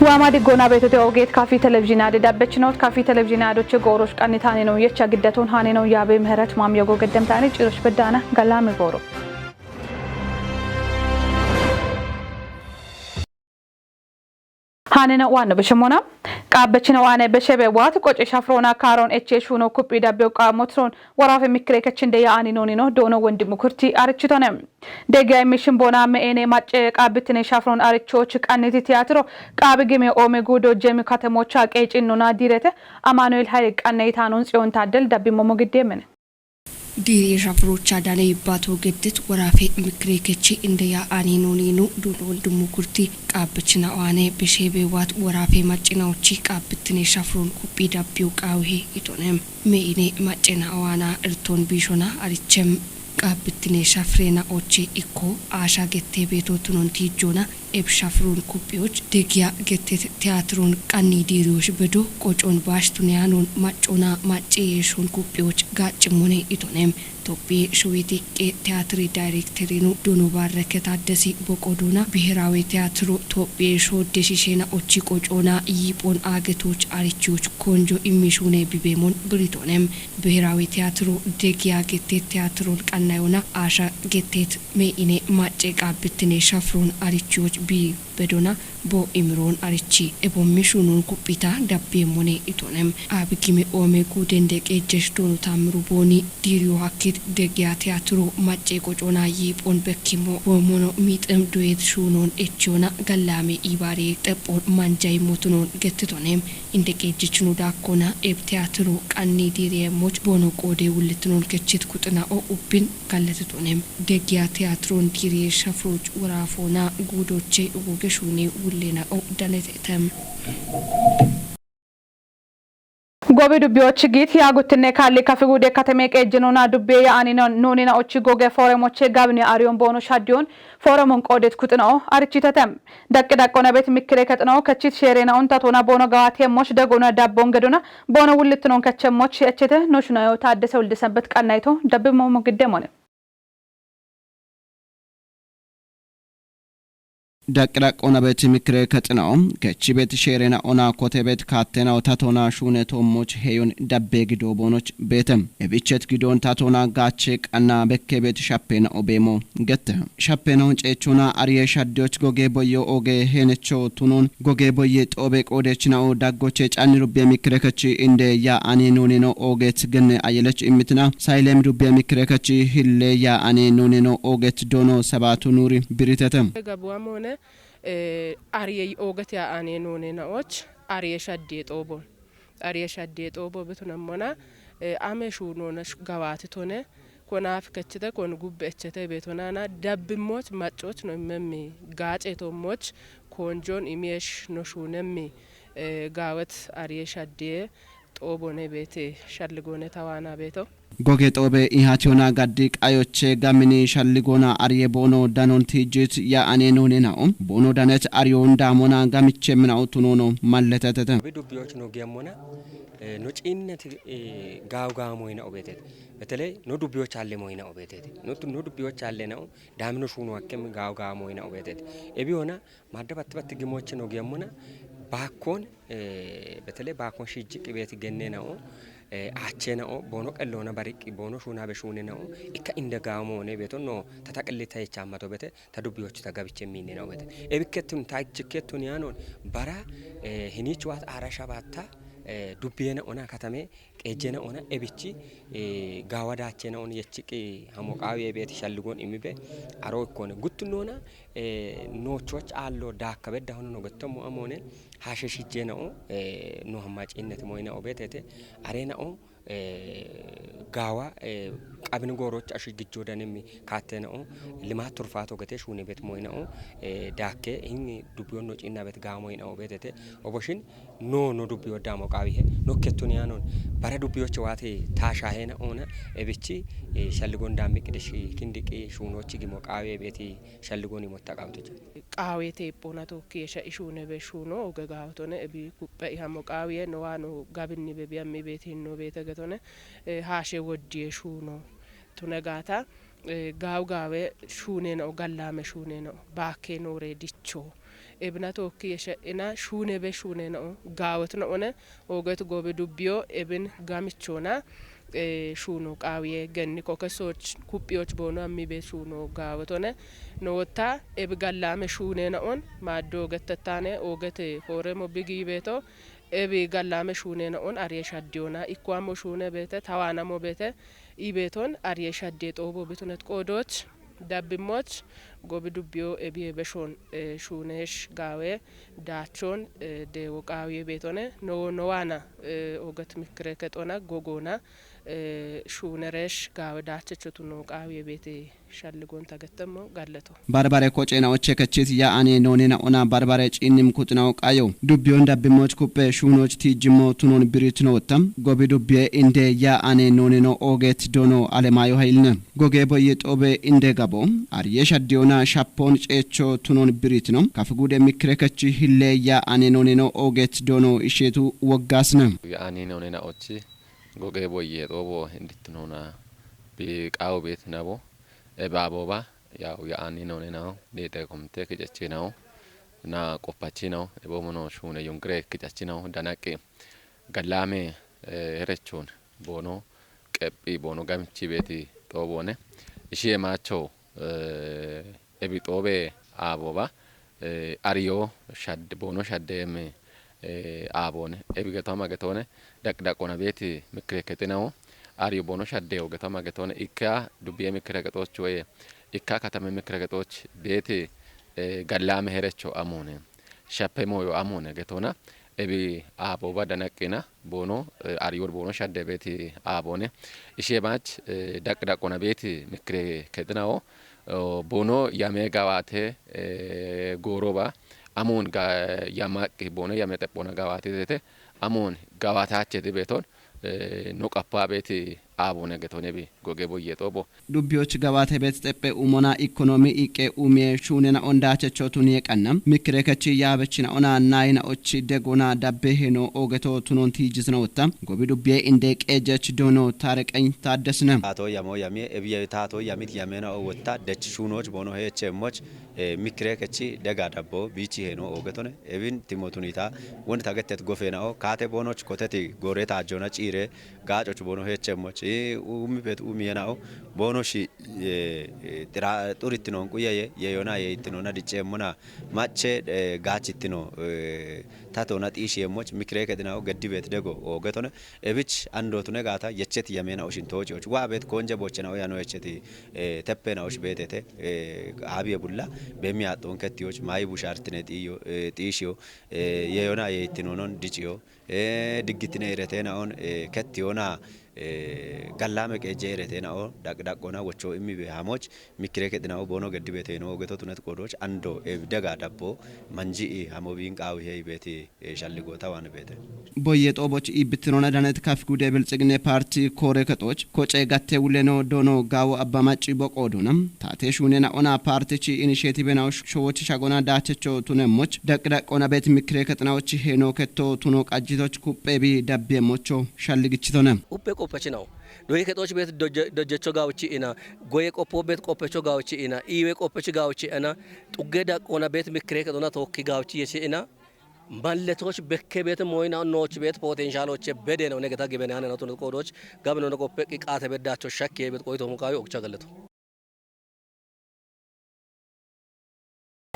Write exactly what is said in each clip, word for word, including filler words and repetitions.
Waama diggoona beetote ogeet kafi televizhiinaade dabbechinoot kafi televizhiinaadoche gooroch qannitaane no yecha giddaton haane no yaabe Mihiret Maamiyogo geddemtaane ciroch beddaana galaame gooro. Haanena waanno beshemona. Qaabbechina waane beshebe waat qoce shafroona kaaroon eche shuuno kuphi dabbew qaamotiroon waraafe mikkire kechinde ya ani noonino doono wondimu kurti arichitone. Deggiya immishin boona me'ene macce qaabbittine shafroon arichooch qanniti tiyaatiro qaabi gime oome guudo jemi katemoocha qeecinnona diirete Amaanu'eel Hayil qanne yitaanoon Tsiyoon Taaddel dabbimmo mogiddeemmene. Diiri shafiroocha dane yibbaatoo geddet woraafe mikireekechi inde yaa'aani nooniinu duuno wondummu kurti qaabbichina owaane besheebe waat woraafe maccinaochi qaabbittine shafiroon kuphi dabbiyo qaawihe yitonem. Me'ine maccina owaana irtoon biishona arichem qaabbittine shafireena oche ikko aasha gettee beetoo tunon tiijjoona Ebsha firuun kuphiyooch degiya gette tiyaatiroon qanni diiriyoosh bedo qocoon baash tuniyanoon maccoona macce yeeshoon kuphiyooch gaaccimmone itonem. Tophiye showiti qe tiyaatiri daayirekterinu Dono Baarreke Taaddesi boqoduuna biheraawe tiyaatiro Tophiye shoodde shisheena ochi qocoona yiiphon aagetooch arichiyooch konjo immishuune bibeemon biritonem. Biheraawe tiyaatiro degiya gette tiyaatiroon qannayoona aasha getteet me'ine macce qaabbittine shafiroon arichiyooch bii bedona bo imiroon arichi ebommi shuunoon kuphita dabbeemmone itonem. Abi gime oome guudende qeejjesh doono taammiru booni diiriyo hakkit degiya tiyaatiro macce qocoona yiiphon bekkimmo boomono miixem duyeet shuunoon echiyoona gallaame iibaare xephoon manjayimmo tunoon gettitonem. Inde qeejjechinu daakkona eb tiyaatiro qanni diiriyeemmoch boono qoode wullitinoon kechit kuxina'o ubbin galletitonem. Degiya tiyaatiroon diiriye shafirooch woraafoona guudoche wogeshuune wulleena'o danetetem. Gobi dubbiyoochi giit yaaguttinne kaalli kafi wude kateme qeejjinoona dubbiye ya'ani nuunina ochi goge fooremoche gabine ariyoon boono shaddiyoon fooremon qoodet kuxina'o arichitetem. Daqqi daqqoona bet mikkire kexina'o kechit sheereena'on tatoona boono gawaateemmoch dagoona dabboon gedoona boono wullittinoon kechemmoch echete no shunayo Taaddese Wuldesembet qannayito dabbimmo mogiddeemone. Daqdaqona beti mikire kexina'o kechi beti sheerena'ona kote beti kaattena'o tatona shuune toommoch heyon dabbe gido boonoch beete. Ebichet gidon tatona gaache qanna bekke beti shappena'o beemo gette. Shappena'on ceechona ariye shaddiyoch goge boye oge heenecho tunon goge boye xoobe qoodechina'o daggoche canni rubbiye mikire kechi inde ya ani nuunino ooget genne ayelech immitina sayilem dubbiye mikire kechi hille ya ani nuunino ooget doono sabaatu nuuri biritete. Gabuwam hoone, eh, ariye ooget ya ani nuunina och ariye shaddiye xoobo. Ariye shaddiye xoobo bitunammona, eh, ame shuunona sh-, gawaati tone, konaaf kechite kon gubbe echete beetonana dabbimmoch maccoch no immemmi gaaceetommoch koonjoon imiyesh no shuunemmi, eh, gaawet ariye shaddiye xoobone beete shalligoone tawaana beeto. Goge xoobe ihatiyona gaddi qayoche gamini shalligoona ariye boono danon tiijjit ya ane nuune na'o. Boono danet ariyoon daamona gamiche mina'o tunono malletetete. Bi dubbiyoch no gemmona, eh, no ciinnet, eh, gaaw gaamoyina obeetete. Betele no dubbiyoch alle moyina obeetete. No tu-, no dubbiyoch alle na'o, daamino shuuno akkem gaaw gaamoyina obeetete. Ebi hona, madda batti batti gimoche no gemmona, baakkon, eh, betele baakkon shijji qibeeti genne na'o, eh, aache na'o, boono qelloona bariqqi, boono shuunabe shuune na'o, ikka inde gaamoone beeto no, tata qilli ta yechaammato bete, ta dubbiyochu ta gabiche miinne na'o bete. Ebikkettun, ta ichikkettun yaanon, bara, eh, hinichu waat aara shabatta, eh, dubbiye na'ona katame, qeejjena ona ebichi, eh, gaawa daachena on yechiqi hamo qaawi ebeeti shalligon imibe aro ikkone. Guttunnoona, eh, noochoch aallo daakka bedda hono no gettommo amoone haashe shijjena o, eh, no hamma ciinnet moyina obeetete arena o, eh, gaawa, eh, qabin gooroch ashi gijjo danimmi kaattena o, limaat turfaato gete shuune bet moyina o, eh, daakke hin dubbiyonno ciinna bet gaawa moyina obeetete. Oboshin no, no dubbiyo damo qaawihe, no kettun yaanon, bara dubbiyoche waate taashahena ona, ebichi, eh, shalligon dammi qidish kindiqi shuunochi gimo qaawi ebeeti shalligon imotta qaawtoche. Qaawete ippona tokki esha ishuune be shuuno oge gaawtone, ebi kuppe ihamo qaawiye no waano gabinni be biyammi beeti hinno beete getone, eh, haashe woddiye shuuno. Tune gaata, eh, gaawu gaawe shuuneenao, gallaame shuuneenao, baakkee nooree dichoo. Ebina tookki yeshe'ina shuunebe shuuneenao, gaawetino'one, ooget goobe dubbiyo ebin gamichoona, eh, shuuno qaawiye genni kokesooch kuphiyoch boono ammi beet shuuno gaawetone. Nootta ebi gallaame shuuneenaon, maaddoo gettettaane, ooget fooremo bigi beeto, ebi gallaame shuuneenaon ariye shaddiyoona, ikkuwammo shuune beete, tawaanamo beete, ibeeton ariye shaddiye xoobo bitunet qoodooch, dabbimmoch, gobi dubbiyo ebiye beshoon, eh, shuuneesh gaawe, daachoon, eh, deewo qaawiye beetone, no, nowaana, eh, ooget mikkire kexoona, gogoona, eh, shuunereesh gaawe daachechotu no qaawiye beete shalligoonta gettemmo galleto. Barbare koceena oche kechit ya ane noonena ona barbare ciinnim kuxina oqayo. Dubbiyon dabbimoch kuppe shuunoch tiijjimmo tunon birit no wotta. Gobi dubbiye inde ya ane nooneno ooget doono Alemayo Hayilne. Goge boye xoobe inde gabo. Ariye shaddiyoona shappon ceecho tunon birit no. Kafigude mikkire kechi hille ya ane nooneno ooget doono isheetu woggasne. Ya ane noonena ochi goge boye xoobo inditinoona bi qaawu beet nabo. Ebe abooba, yaw, ya'anni noone naho, deete komte kicechi naho, na qoppachi naho, ebo mono shuune yungire kicechi naho, danaqi. Gallaame, eh, herechon, boono, qephi, boono, gamichi beeti, xooboone. Ishie maacho, eh, ebi xoobe abooba, eh, ariyo shadde, boono shadde emme, eh, aaboone. Ebi getoma getoone, daq-, daqona beeti mikire kexinawo. Ariyo boono shadde o getoma getoone. Ikka dubbiye mikire kexooch woye, ikka katame mikire kexooch beeti, eh, gallaame herecho amoone. Shappe mooyo amoone getoona. Ebi aabooba danaqina, boono, eh, ariyo boono shadde beeti aaboone. Ishie maach, eh, daq-, daqona beeti mikire kexinawo. O, boono yame gawaate, eh, gooroba, amoon ga-, yamaqi, boono yame xephona gawaate zete, amoon gawaataacheti beeton, eh, no qappa beeti aaboone getoone bi goge boye xoobo. Dubbiyoch gawaate beet xephe umona ikonomi iqqe umiye shuunena ondaachechotun yeqanna, mikire kechi yaabechina ona naayina ochi degona dabbe heno oogeto tunon tiijisna wotta, gobi dubbiye inde qeejech doono Taareqeny Taaddesne. Taato yamo yamiye, ebiye taato yamit yamena o wotta, dech shuunoch boono heeche emmoch, eh, mikire kechi dega dabbo biichi heeno oogetone, ebin timotunita, won tagetet gofena o, kaate boonoch koteti gore taajona ciire, gaacoch boono heeche emmoch, i umi bet umi yena o, boono shi, eh, eh, xira-, xuritinon quyeye, yeyona yeittinona dicceemmona, mache, eh, gaachittino, eh, tatona xiishi emmoch, mikire kexina o, geddi bet dego oogetone, Ebich andotune gaata yechet yamena oshin tooci och. Wa bet konje bochena oyano yecheti, eh, teppena osh betete, eh, abiye bulla, bemi aton kettiyoch, mayi bushartine xiyo, eh, xiishiyo, eh, yeyona yeitinonon diciyo, eh, diggitine iretena on, eh, kettiyona, eh, gallame qeje iretena o, daq-, daqona wocho immi be hamoch, Mikire kexina o boono geddi beteno ogeto tunet qodoch ando ebdega dabbo manji i hamo bin qaawi hei beti, eh, shalligo tawan bete. Boye xooboch i bittinona danet kaf gude bilxigne parti koore kexoch, koce gatte wuleno doono gaawo abba macci boqo doona. Taate shuunena ona partichi initiative na sh-, showoch shagona daachecho tunemmoch, daq-, daqona bet mikire kexinaoch heno ketto tuno qajjitoch kuppe bi dabbe mocho shalligichitone. Uppe qoppachinaw. Doye kexoch bet dojje-, dojjecho gaawchi ina. Goye qoppo bet qoppecho gaawchi ina. Iwe qoppechi gaawchi ina. Xugge daqona bet mikire kexona tookki gaawchi yechi ina. Malletoch bekke bet moyna nooch bet potentialoche bedeno negeta gibene anena tun qodoch gabino ne qoppe qiqate beddacho shakke bet qoyto mukawi okcha galleto.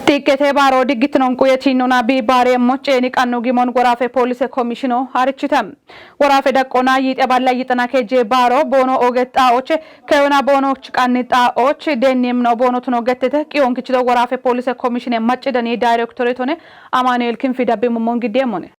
Xiqqete baaro diggitinoon quye tiinnona bi baare mocceni qannu gimon woraafe poolise komishino harichite. Woraafe daqqona yiixe balla yixana keje baaro boono oge xaa'oche keyona boonoch qanni xaa'och dennimno boono tuno gettete qiyoonkichito woraafe poolise komishine macci dani daayirektoreetone Amaanu'eel Kinfi dabbi mummon giddeemmone.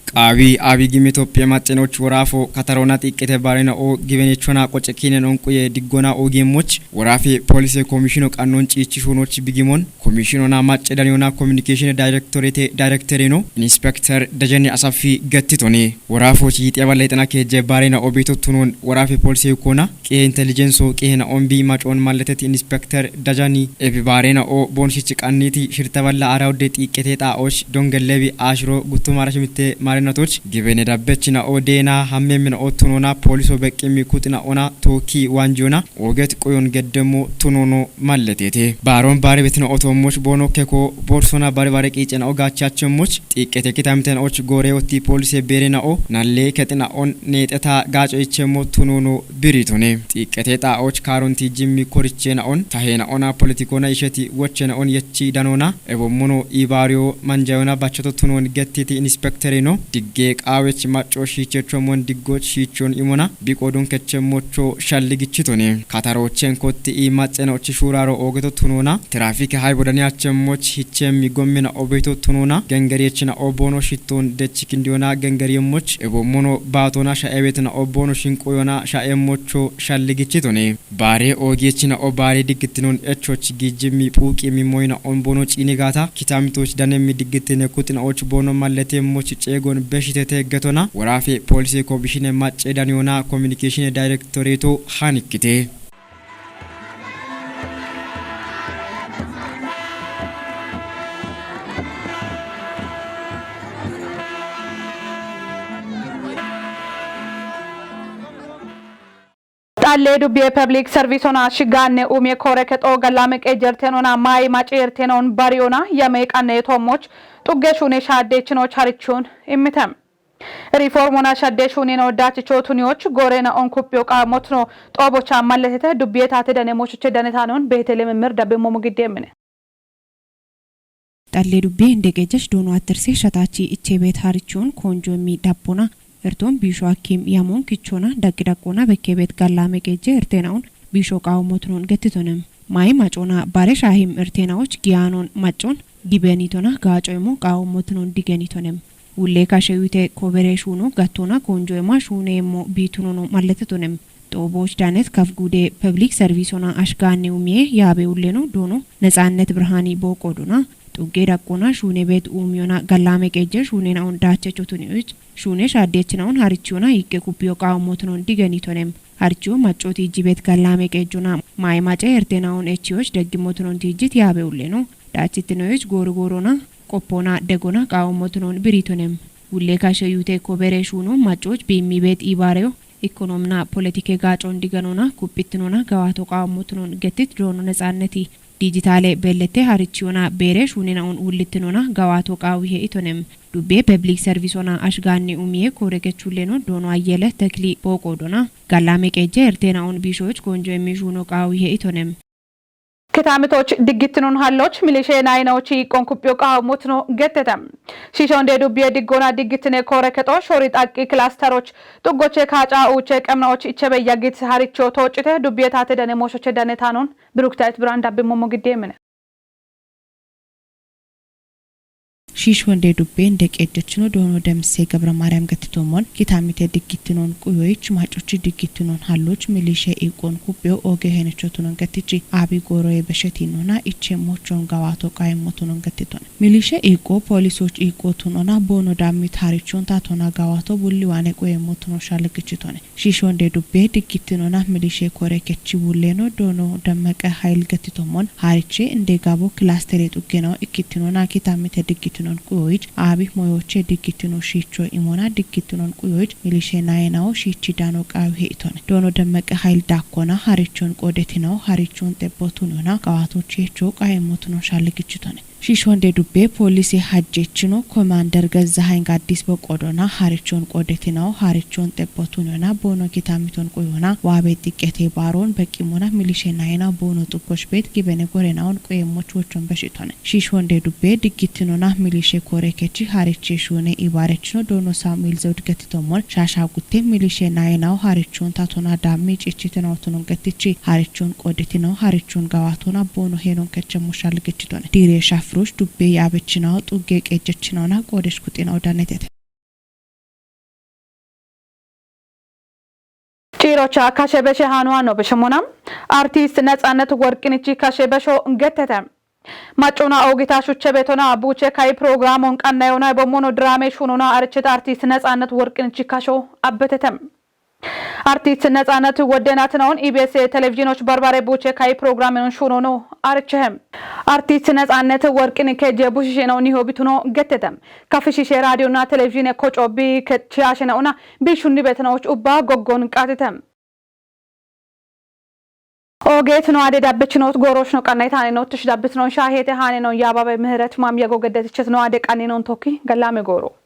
Qaawi Abi Gimi Itophiya maxxenoch woraafo kataroona xiiqqete baarina o gibenechona qoce kiinen onquye diggona ogeemmoch woraafe polise komishino qannoon ciichi shuunoch bigimon komishinona macce daniyona communication directorate directorino inspector Dajani Asafi gattitone. Woraafo ciixiya balleexana keejje baarina obeeto tunoon woraafe polise yukkoona qihe intelligenso qihena ombi macoon malletet inspector Dajani ebi baarina o boonshichi qanniti shirta balla ara odde xiiqqete xaa'och dongelebi ashiro guttumara shimitte maarinatoch gibene dabbechina o deena hammemmina o tunoona poliso beqqimmi kuxina ona tookki waanjiyona ooget quyon geddemmo tunono malletete. Baaroon baare betina otoommoch boono keko boorsona bare bare qiicena o gaachachemmoch xiiqqete kitamiten och goore otti polise beerena o nalle kexina on neexeta gaaco ichemmo tunono biritone. Xiiqqete xaa'och kaaronti jimmi korichena on tahena ona politikona isheti wochena on yechi danona ebommono ibaariyo manjayona bachoto tunoon gettiti inspectorino digge qaawech macco shiichechomon diggoch shiichon imona biqo dunkechemmocho shalligichitone. Kataroochen kotti i maxxenochi shuuraro oogeto tunoona tirafike hay bodaniyachemmoch hichemmi gommina obeeto tunoona gengeriyechina o boono shittoon dechikindiyona gengeriyemmoch ebommono baatona sha'ebetina o boono shinquyona sha'emmocho shalligichitone. Baare oogiyechina o baare diggittinon echoch giijjimmi phuuqimmi moyina on boono ciinigaata kitamitoch danemmi diggitine kuxina och boono malletemmoch ceegon beshitete getona woraafe polise komishine macce daniyona communication directorato hanikkite. Xallee dubbiye peblik servisona shigaanne umie koore kexoo gallaame qejertenona maayi maceertenon bariyona yame qanneetoommoch xugge shuune shaaddeechinoch harichun immite. Riformona shadde shuunino daachicho tuniyoch goorena onkuphiyo qaamotno xoobocha malletete dubbiye taate dane mochuche danetaanon Beeteleme mir dabbimmo mugiddeemmine. Xallee dubbiye inde qejesh doono attirse shataachi ichebet harichon koonjo immi dabbona ertoon biisho akkim yamon kichona daqqi daqqona bekkebet gallaame qeje erteenaon biisho qaawomotnon gettitonem. Maayi macona bare shaahim erteenaoch giyaanon maccon gibenitona gaaco imo qaawomotnon digenitonem. Wulle kashe yute kobere shuuno gattona koonjo ema shuune emmo biitunono malletetonem. Xoobooch daanet kaf guude peblik servisona ashgaanne umiye yaabe wulleno doono Netsaannet Birhaani booqoodona xugge daqqona shuune beet uumiyona gallaame qeje shuunena'on daachechotuni uch shuune shaaddeechinaon harichiyona yiqqe kuppiyo qaawommotonon digenitonem. Harichiyo maccooti ijjibet gallaame qeejjona maaye mace ertena'on echiyoch deggimmotonon tiijjit yaabe wulleno daachitinoyoch gooro goorona qoppona degona qaawommotonon biritonem. Wulle kashe yute kobere shuuno maccoch biimmibeet iibaareyo ikonomina politike gaacon diganona kuphittinona gawaato qaawammotunon gettit doono Netsaanneti dijitaale bellette harichiyona beere shuunenaon wullittinona gawaato qaawihe itonem. Dubbe peblik servisona ashgaanni umiye koorekechulleno doono Ayyele Tekli booqoodona gallaame qeje erteenaon biishoch koonjo immi shuuno qaawihe itonem. Kitaamitoch diggittinon halloch milishe nayinochi qonkuphiyo qaawammotuno gettete. Shiishonde dubbiye diggona diggittine koore kexo shoori xaqqi kilasteroch xuggoche kaaca uuche qemnaoch ichebe yaggit haricho tooccite dubbiye taate dane mooshoche dane taanon Biruktayit Biraan dabbimmo mugiddeemmine. Shiishonde dubbe inde qeejjechino doono Demise Gabra Maariyam gattitoomon kitaamite diggittinon quyoyich macochi diggittinon halloch milishe iiqon kuphiyo ooge henechotunon gattichi aabi gooroye beshetinona ichemmochon gawaato qaayimmotunon gattitone. Milishe iiqo poolisoch iiqotunona boono daammit harichon taatona gawaato bulliwaane quyemmotunon shalligichitone. Shiishonde dubbe diggittinona milishe koorekechi wulleno doono Dammeqe Hayil gattitoomon hariche inde gabo kilastere xuggenawo ikkittinona kitaamite diggittinon quyoyich aabi moyoche diggittino shiicho imona diggittinon quyoyich milishe nayenawo shiichi daano qaawihe itone. Doono Dammeqe Hayil daakkona harichon qoodetinawo harichon xebbotunona qawaatochecho qaayimmotunon shalligichitone. Shiishonde dubbe poolise hajjechino Komander Gezzahany Gaddis boqqoodona harichon qoodetinawo harichon xebbotunona boono kitaamiton quyona waabe xiqqete baaroon beqqimona milishe nayena boono xuggoch beet gibene gorenaon quyemoch wochon beshitone. Shiishonde dubbe diggittinona milishe koorekechi hariche shuune ibaarechino doono Saamu'el Zewud gattitoomon shaasha gutte milishe nayenawo harichon taatona daammi cichitinawotunon gattichi harichon qoodetinawo harichon gawaatona boono heenon kechemmo shalligichitone. Diire shafroch dubbe yaabechinawo xugge qeejjechinawona qoodesh kuxinawo danetete. Ciirocha kashe beshe hanuwa no bishimona. Artist Natsanet Worqinichi kashe besho gettete. Macuna oogita shuchche beetona buuche kayi pirogiraamon qannayona bommono diraame shuunona arichete artist Natsanet Worqinichi kasho abbetete. Artist Natsanet woddenatinaon E B S televizhinoch barbare buuche kayi pirogiraamon shuunono arichehe. Artist Natsanet Worqin keje bushisheno niho bituno gettete. Kafishishe raadiyona televizhine koco bi kechiyashena una bi shunni beetinoch ubba goggon qaatite. Ogeet no ade dabbechinoot goorosh no qannayt haane no tish dabbit no shaahete haane no yaababe ምህረት ማም የጎ ገደትችት no ade qanninon tokki gallame gooro.